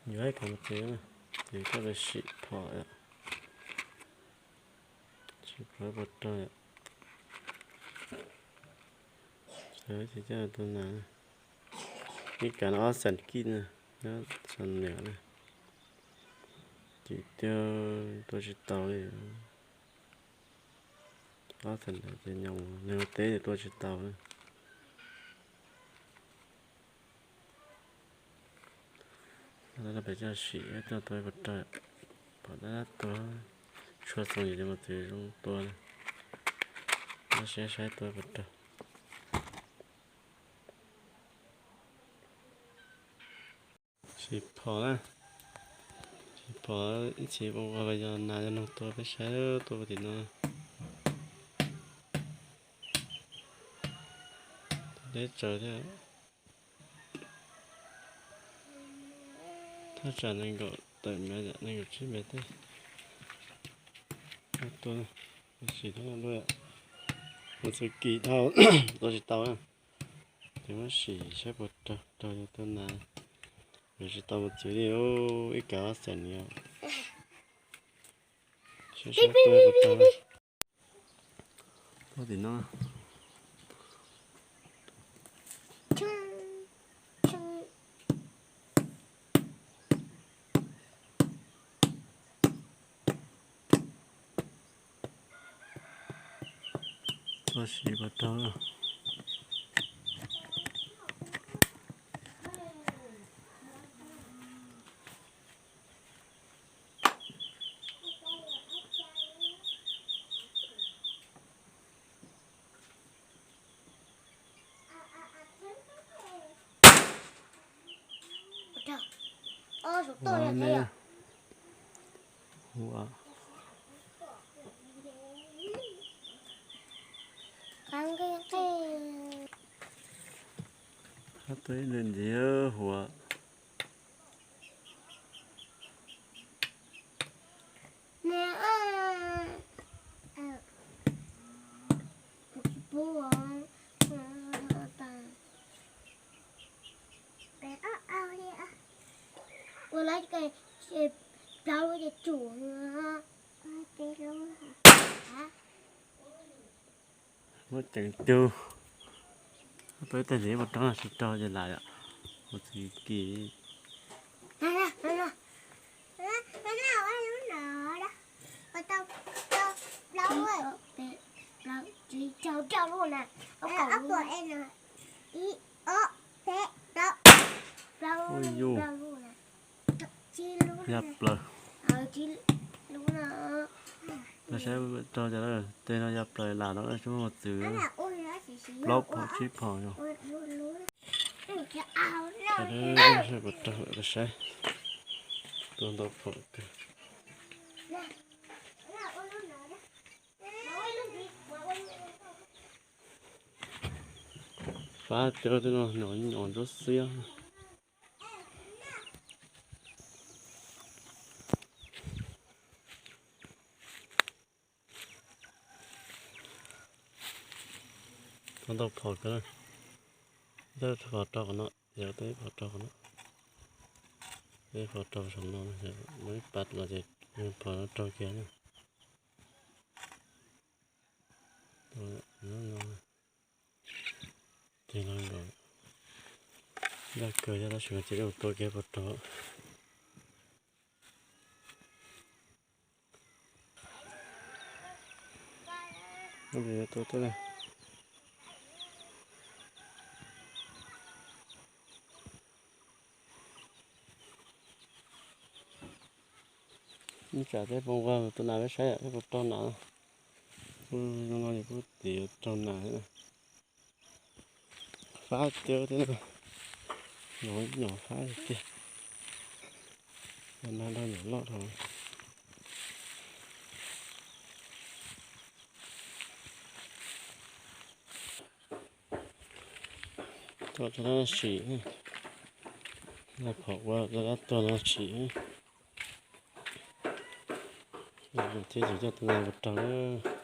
Yuav ib kav mus txiv, ces koj sim phom, sim phom puas raug. Ces coj tus nas, ib kav no ob xees kij na, nyob Xam Niam na, ces tiag tua tsis tau li. Ob xees ntawd ces nyoos nws ua teb ces tua tsis tau li. Peb coj sim ib tug tua puas raug, pom dab dab tua, tshua xoo yim ces mus txiv zoo tua. Nyob siab saib tua puas raug. Sim phom na, sim phom ib txhis ua ua yog nas yog noog tua peb saib tua puag tim no. Deb tsawv thiab. Thaj tsam nees nkaum tawm mev, nees nkaum tsib mev tej. Tua, sim thab luaj, mus txhua kis dhau, tua tsis tau. Ces muab sim saib puas raug, raug yog tua nas, yuav tsis tau mus txiv li. Ib kav ob xees ni. Saib saib tua puas raug. Tua tim no. Tua sim puas raug. Qab tuaj ib ntsis huam. Ua lawv plaub lub ces tsum. Muab ceev cug. Peb tej ntxiv mus rau no tsis raug ces lam yom. Mus txi kis. Ib, ob, peb, plaub, tsib, rau, rau lub na. Ib, ob, peb, plaub. Ui yus. Ya plaws. Los saib rau cas tej no ya plaws lam no tsis muaj mus txwv. Plaub phom tsib phom yog. Saib puas raug, saib. Tua ntau phom kawg. Fab tiag, tej no nyuam nyuam ntsuab xiab. Tua ntau phom kawg. Tej phom raug qhov no, yog tej phom raug qhov no. Tej phom raug saum no, muaj ib pas los ces phom no raug kiag na. Tig no nkaus, ncaj kawg thiab tab sis mas cia li tua kiag puas raug. Tua tuaj na. Ib tsam peb poob vaj tua nas peb saib yom, peb puas raug nas. Zoo no ces kuj tim raug nas thiab. Fab tiag thiab na. Nyuam nyuam fab tiag. Nas dag nyuam loj dhau. Tuaj rau no sim, phom ua rau dab tuag no sim. Thiab ces coj tus nas puas raug na.